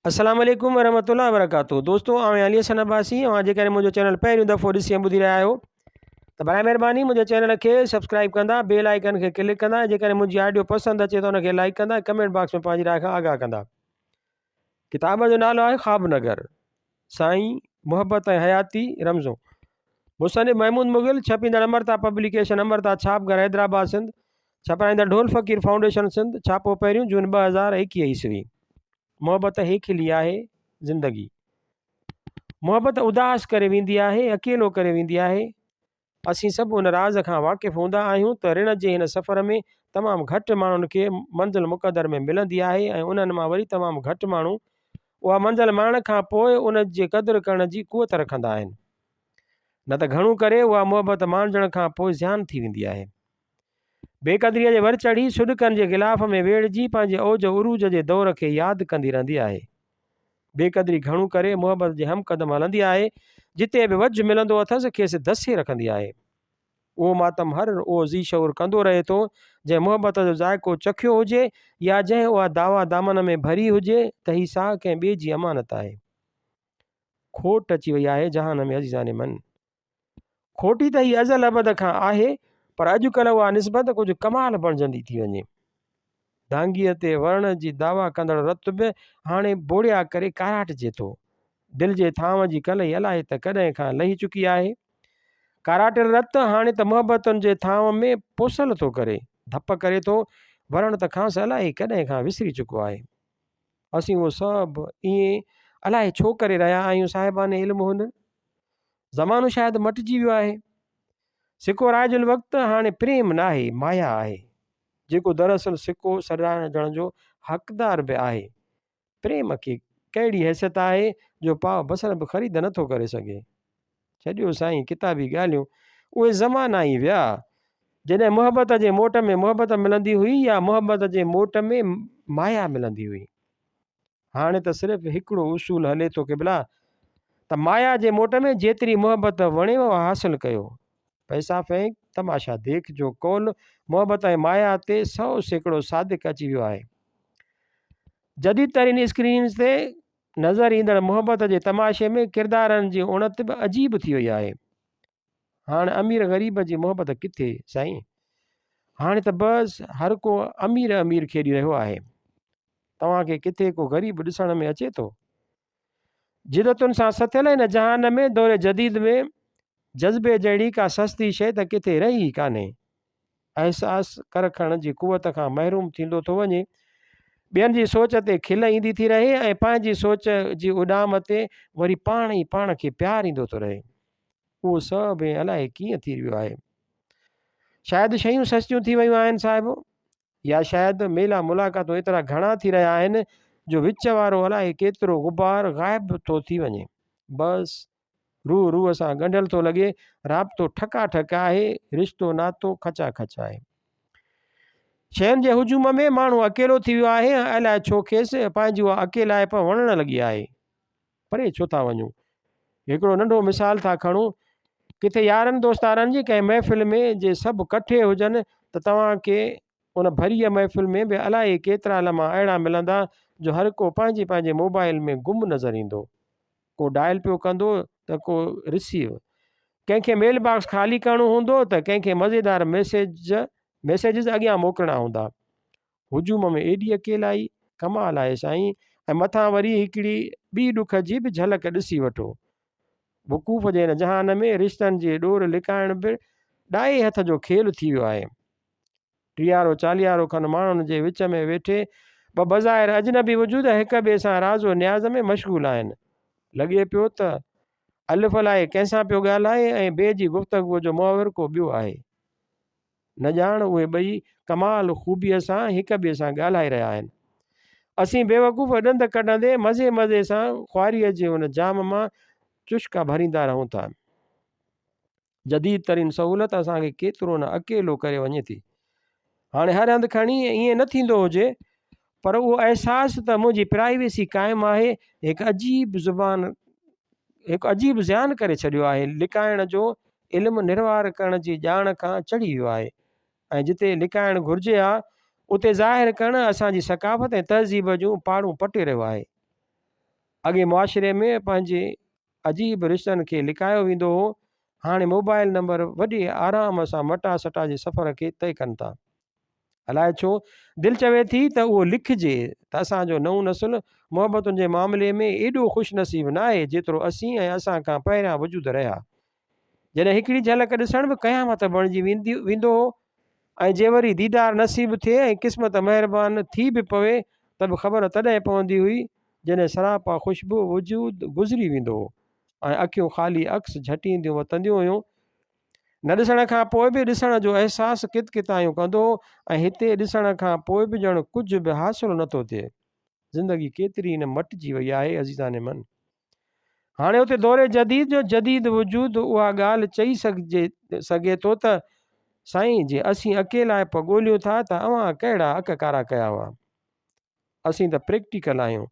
السلام عليڪم ورحمة الله وبرڪاته دوستو آئون علي حسن عباسي اوهان جيڪڏهن منهنجو چينل پهريون دفعو ڏسي ۽ ٻڌي رهيا آهيو ته برائي مهرباني منهنجي چينل کي سبسڪرائب ڪندا بيل آئيڪن کي ڪلڪ ڪندا ۽ جيڪڏهن منهنجي آڊيو پسند اچي ته ان کي لائڪ ڪندا ۽ ڪمينٽ باڪس ۾ پنهنجي راء کان آگاهه ڪندا ڪتاب جو نالو آهي خواب نگر سائين محبت ۽ حياتي رمزون مصنف محمود مغل ڇپيندڙ امرتا پبليڪيشن امرتا ڇاپ گهر حيدرآباد سنڌ ڇپرائيندڙ ڍول فقير فائونڊيشن سنڌ ڇاپو پهريون جون 2021 عيسوي محبت هيکلي آهي زندگي. محبت اداس ڪري ويندي آهي، اڪيلو ڪري ويندي آهي. اسين سڀ ان راز کان واقف هوندا آهيون ته رڻ جي هن سفر ۾ تمام گهٽ ماڻهن کي منزل مقدر ۾ ملندي آهي ۽ انهن مان وري تمام گهٽ ماڻهو اها منزل ماڻڻ کان پوء ان جي قدر ڪرڻ جي قوت رکندا آهن. نه ته گهڻو ڪري اها محبت ماڻجڻ کان پوء زيان ٿي ويندي آهي. بي قدريء جي ور چڙهي، سڏڪن جي غلاف ۾ ويڙهجي پنهنجي اوج عروج جي دور کي ياد ڪندي رهندي آهي. بي قدري گهڻو ڪري محبت جي هم قدم هلندي آهي، جتي به وجهه ملندو اٿس کيس دسي رکندي آهي. اهو ماتم هر اهو ذي شعور ڪندو رهي ٿو، جنهن محبت جو ذائقو چکيو هجي يا جنهن اها دعويٰ دامن ۾ ڀري هجي ته هي ساهه ڪنهن ٻئي جي امانت آهي. کوٽ اچي وئي آهي جهان ۾ عزيزان من! کوٽي ته هي ازل ابد کان آهي، پر اڄڪلهه اها نسبت ڪجهه ڪمال بڻجندي ٿي وڃي. دانگيء تي ورڻ جي دعويٰ ڪندڙ رت به هاڻي بوڙيا ڪري ڪاراٽجي ٿو. دل جي ٿانو جي ڪلهي الائي ته ڪڏهن کان لهي چڪي آهي. ڪاراٽيل رت هاڻي ته محبتن جي ٿانو ۾ پوسل ٿو ڪري، ڌپ ڪري ٿو، ورڻ ته کانئس الائي ڪڏهن کان وسري چڪو آهي. اسين اهو سڀ ائين الائي ڇو ڪري رهيا آهيون صاحبان علم هن؟ زمانو شايد مٽجي ويو آهي. سڪو رائج الوقت هاڻي پريم ناهي، مايا آهي. جيڪو دراصل سڪو سڏرائجڻ جو حقدار به آهي. پريم کي ڪهڙي حيثيت آهي جو پاء بصر به خريد نه ٿو ڪري سگهي. ڇڏيو سائين ڪتابي ڳالهيون، اهي زمانا ئي ويا، جڏهن محبت جي موٽ ۾ محبت ملندي هئي يا محبت جي موٽ ۾ مايا ملندي هئي. هاڻي ته صرف هڪڙو اصول هلي ٿو قبلا ته مايا جي موٽ ۾ جيتري محبت وڻيو اها حاصل ڪيو. پئسا ڦينڪ تماشا ديک جو قول محبت ۽ مايا تي 100% صادق اچي ويو آهي. جديد ترين اسڪرينز تي نظر ايندڙ محبت جي تماشي ۾ ڪردارن جي اڻت به عجيب ٿي وئي آهي. هاڻ امير غريب جي محبت ڪٿي سائين؟ هاڻي ته بس هر ڪو امير امير کيڏي رهيو آهي. توهان کي ڪٿي ڪو غريب ڏسڻ ۾ اچي ٿو؟ جدتن سان سٿيل هن جهان ۾ دور جديد ۾ جذبي جهڙي ڪا سستي شيء ته ڪٿي رهي ئي ڪانهي. احساس ڪر کڻڻ جي قوت کان محروم ٿيندو ٿو وڃي. ٻين جي سوچ تي کل ايندي ٿي رهي ۽ پنهنجي سوچ جي اڏام تي وري پاڻ ئي پاڻ کي پيار ايندو ٿو رهي. اهو سڀ ائين الائي ڪيئن ٿي ويو آهي. شايد شيون سستيون ٿي ويون آهن صاحب يا شايد ميلا ملاقاتون ايترا گهڻا ٿي رهيا آهن جو وچ وارو الائي ڪيترو غبار غائب ٿو ٿي وڃي. بس روح روح سان ڳنڍيل ٿو لڳي، رابطو ٺڪا ٺڪ آهي، رشتو ناتو کچا کچ آهي. شين جي هجوم ۾ ماڻهو اڪيلو ٿي ويو آهي ۽ الائي ڇو کيس پنهنجي اها اڪيلائپ وڻڻ لڳي آهي. پري ڇو ٿا وڃون؟ هڪڙو ننڍو مثال ٿا کڻون. ڪٿي يارن دوستارن جي ڪنهن محفل ۾ جي سڀ ڪٺي هجن ته توهان کي ان ڀريء محفل ۾ به الائي ڪيترا لمحا اهڙا ملندا جو هر ڪو پنهنجي پنهنجي موبائل ۾ گم نظر ايندو. ڪو ڊائل پيو ڪندو ته ڪو رسيو. ڪنهن کي ميل باڪس خالي ڪرڻو هوندو ته ڪنهن کي مزيدار ميسيج ميسيجز اڳيان موڪلڻا هوندا. هجوم ۾ ايڏي اڪيلائي، ڪمال آهي سائين ۽ مٿان وري هڪڙي ٻي ڏک جي به جهلڪ ڏسي وٺو. وقوف جي هن جهان ۾ رشتن جي ڏور لڪائڻ به ڏائي هٿ جو کيل ٿي ويو آهي. ٽيهارو چاليهارو کن ماڻهن جي وچ ۾ ويٺي ٻه بظاهر اجنبي وجود هڪ ٻئي سان راز و نياز ۾ مشغول آهن. لڳي پيو ته الف الائي ڪنهن سان پيو ڳالهائي ۽ بي جي گفتگوء جو محور ڪو ٻيو آهي. نه ڄاڻ اهي ٻئي ڪمال خوبيء سان هڪ ٻئي سان ڳالهائي رهيا آهن. اسين بيوقوف ڏند ڪڍندي مزي مزي سان خواريء جي ان جام مان چشڪا ڀريندا رهون ٿا. جديد ترين سهولت اسان کي ڪيترو نه اڪيلو ڪري وڃي ٿي. هاڻي هر هنڌ کڻي ائين نه ٿيندو هجي پر اهو احساس ته منهنجي پرائيويسي قائم آهي هڪ عجيب زبان هڪ عجيب زيان ڪري ڇڏيو آهي. لڪائڻ جو علم نروار ڪرڻ جي ڄاڻ کان چڙهي ويو آهي ۽ جتي لڪائڻ گهرجي ها اتي ظاهر ڪرڻ اسان جي ثقافت ۽ تهذيب جون پاڙون پٽي رهيو آهي. اڳي معاشري ۾ پنهنجي عجيب رشتن کي لڪايو ويندو هو، هاڻي موبائل نمبر وڏي آرام سان مٽا سٽا جي سفر کي طئي ڪن ٿا. الائي ڇو دل چوي ٿي ته اهو لکجي ته اسان جو نئون نسل محبتن جي معاملي ۾ ايڏو خوش نصيب ناهي جيترو اسين ۽ اسان کان پهريان وجود رهيا. جڏهن هڪڙي جهلڪ ڏسڻ به قيامت بڻجي ويندو هو ۽ جي وري ديدار نصيب ٿئي ۽ قسمت مهربان ٿي به پوي ته به خبر تڏهن پوندي هئي جڏهن سراپا خوشبو وجود گذري ويندو هو ۽ اکيون خالي عڪس جهٽينديون وتنديون هيون. نه ڏسڻ کان پوء به ڏسڻ جو احساس ڪت ڪتايون ڪندو هو ۽ هتي ڏسڻ کان پوء به ڄڻ ڪجهه به حاصل نٿو ٿئي. زندگي ڪيتري نه مٽجي وئي آهي عزيزان من! هاڻي اتي دور جديد جو جديد وجود اها ڳالهه چئي سگهجي سگهي ٿو ته سائين جي اسين اڪيلائپ ڳوليون ٿا ته اوهان ڪهڙا اک ڪارا ڪيا هئا. اسين ته پريڪٽيڪل آهيون.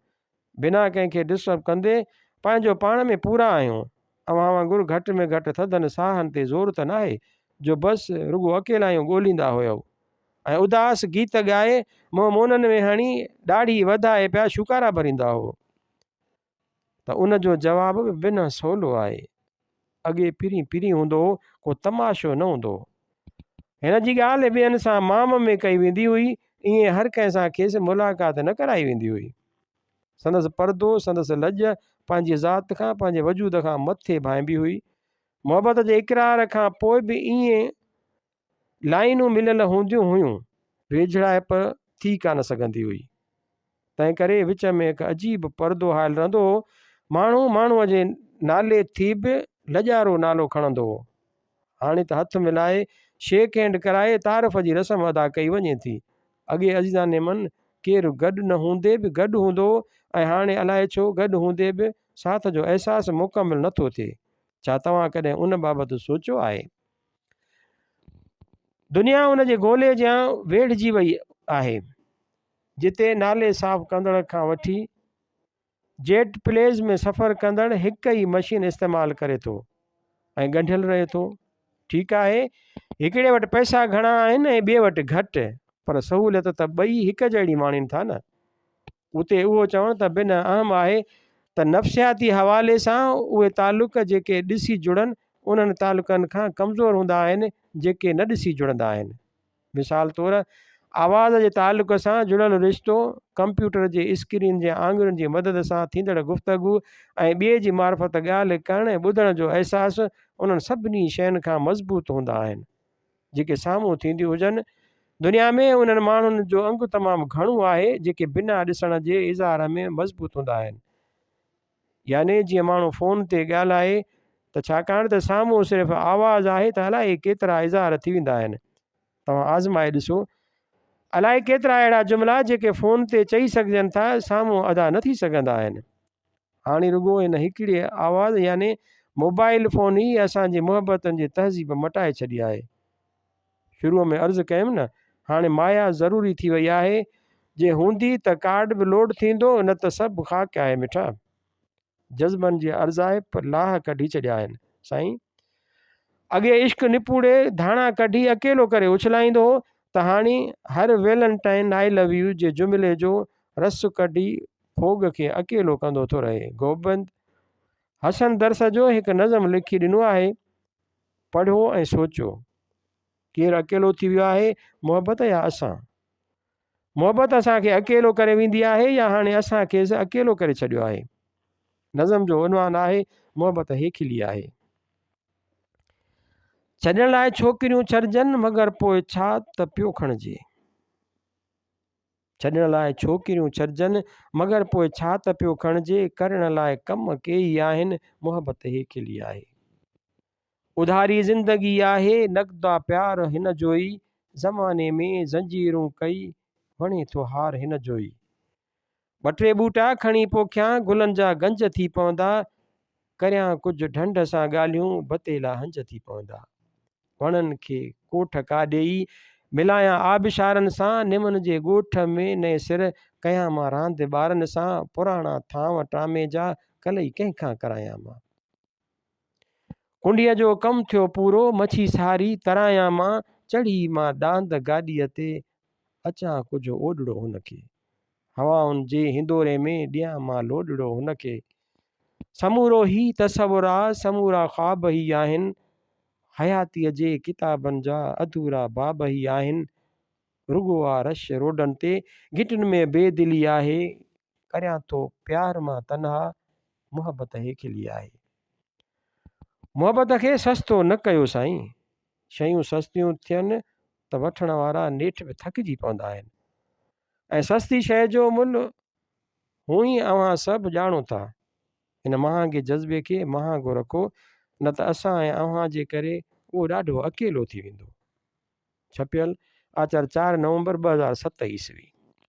بنا ڪنهن کي ڊسٽرب ڪندي پنهنجو پاڻ ۾ پورا آهيون. اوهان وانگر گهٽ ۾ گهٽ ٿڌن ساهن تي زور ته ناهي جو بس رڳو اڪيلايون ڳوليندا هيؤ ۽ اداس گيت ڳائي منهن مونن ۾ هڻي ڏاڙهي وڌائي پيا شوڪارا ڀريندا هئو. ته ان جو جواب به بنهه سولو آهي. اڳي پھرين پھرين هوندو هو، ڪو تماشو نه هوندو هو. هن جي ڳالهه ٻين سان مام ۾ ڪئي ويندي هئي، ائين هر ڪنهن سان کيس ملاقات نه ڪرائي ويندي هئي. سندس پردو، سندس لڄ پنهنجي ذات کان، پنهنجي وجود کان مٿي ڀانئبي هئي. محبت جي اقرار کان پوء به ائين لائينون مليل هونديون هيون، ويجهڙائپ ٿي ڪانه سگهندي هئي. تنهنڪري وچ ۾ هڪ عجيب پردو حائل رهندو هو. ماڻهو ماڻهوء جي نالي ٿي به لڄارو نالو کڻندو هو. هاڻي ته هٿ ملائي، شيڪ هينڊ ڪرائي تعارف جي رسم ادا ڪئي وڃي ٿي. اڳي عزيزان من ڪير گڏ نه هوندي به گڏ هوندو هو ۽ هاڻي الائي ڇو گڏ هوندي به ساٿ جو احساس مڪمل نٿو ٿئي. ڇا توهان ڪڏهن ان بابت سوچيو آهي؟ دنيا ان جي گولي جيان ويڙهجي وئي آهي، جتي نالي صاف ڪندڙ کان وٺي جيٽ پليز ۾ سفر ڪندڙ هڪ ئي مشين استعمال ڪري ٿو ۽ ڳنڍيل رهي ٿو. ٺيڪ آهي، هڪڙي وٽ پئسا گهڻا آهن ۽ ٻئي وٽ گهٽ، پر سهوليت ته ٻئي هڪ جهڙي ماڻين ٿا نه. اتي اهو چوڻ ته بنهه اهم آهي ته نفسياتي حوالي سان اهي تعلق جيڪي ڏسي جڙن، انهن تعلقن کان ڪمزور هوندا آهن جيڪي نه ڏسي جڙندا آهن. مثال طور آواز جي تعلق سان جڙيل رشتو، ڪمپيوٽر جي اسڪرين جي آڱرين جي مدد سان ٿيندڙ گفتگو ۽ ٻئي جي معرفت ڳالهه ڪرڻ ۽ ٻڌڻ جو احساس انهن سڀني شين کان مضبوط هوندا آهن. جيڪي سامهون ٿينديون هجن. دنيا ۾ انهن ماڻهن جو انگ تمام گهڻو آهي، جيڪي بنا ڏسڻ جي اظهار ۾ مضبوط هوندا آهن. يعني جيئن ماڻهو فون تي ڳالهائي ته ڇاڪاڻ ته سامهون صرف آواز آهي ته الائي ڪيترا اظهار ٿي ويندا آهن. توهان آزمائي ڏسو. الائي ڪيترا اهڙا جملا جيڪي فون تي چئي سگهجن ٿا، سامهون ادا نه ٿي سگهندا آهن. هاڻي رڳو ان هڪڙي آواز يعني موبائل فون ئي اسان جي محبتن جي تهذيب مٽائي ڇڏي آهي. شروع ۾ عرض ڪيم نه، هاڻي مايا ضروري ٿي وئي آهي، جي هوندي ته ڪارڊ به لوڊ ٿيندو نه ته سڀ خاڪ آهي مٺا. جذبن جي ارزائپ لاهه ڪڍي ڇڏيا آهن سائين. اڳي عشق نپوڙي ڌاڻا ڪڍي اڪيلو ڪري اڇلائيندو هو ته هاڻي هر ويلنٽائن I love you جي جملي جو رس ڪڍي ڦوڳ کي اڪيلو ڪندو ٿو رهي. گوبند حسن درس جو هڪ نظم لکي ڏنو آهي، پڙهو ۽ سوچيو. ڪير اڪيلو ٿي ويو آهي، محبت يا اسان؟ محبت اسان کي اڪيلو ڪري ويندي آهي يا هاڻي اسان کيس اڪيلو ڪري ڇڏيو آهي؟ نظم جو عنوان آهي، محبت هيکلي آهي. ڇڏڻ لاء ڇوڪريون ڇڏجن، مگر پوء ڇا ته پيو کڻجي. ڇڏڻ لاء ڇوڪريون ڇڏجن، مگر پوء ڇا ته پيو کڻجي، ڪرڻ لاء ڪم ڪيئي آهن، محبت هيکلي آهي. اڌاري زندگي آهي، نقدا پيار هن جو ئي، زماني ۾ زنجيرون ڪئي، وڻي ٿو هار هن جو ئي. ٻه ٽي ٻوٽا کڻي پوکيان، گلن جا گنج ٿي پوندا، ڪريان ڪجهه ڍنڍ سان ڳالهيون، بتيلا هنج ٿي پوندا. وڻن کي ڪوٺ ڪا ڏيئي، ملايان آبشارن سان، نمن جي ڳوٺ ۾ نئين سر، ڪيان مان راند ٻارن سان، پراڻا ٿانو ٽامي جا، ڪلئي ڪنهن کان ڪرايان مان. ڪنڊيء جو ڪم ٿيو پورو، مڇي ساري ترايان مان، چڙهي مان ڏاند گاڏيء تي، اچان ڪجهه اوڏڙو هن کي. هوائن جي هندوري ۾ ڏيان مان لوڏڙو هن کي. سمورو هي تصور آ، سمورا خواب هي آهن. حياتيء جي ڪتابن جا اڌورا باب هي آهن. رڳو آ رش روڊن تي، گهٽين ۾ بي دلي آهي. ڪريان ٿو پيار مان تنها، محبت هيکلي آهي. محبت کي سستو نه ڪيو سائين. شيون سستيون ٿين ته وٺڻ وارا نيٺ به ٿڪجي پوندا آهن ۽ سستي شيء جو ملهه هونئن اوهان سڀ ڄاڻو ٿا. هن مهانگي جذبي کي مهانگو رکو نه ته اسان ۽ اوهان جي ڪري اهو ڏاڍو اڪيلو ٿي ويندو. ڇپيل، آچر چار نومبر 2007 عيسوي.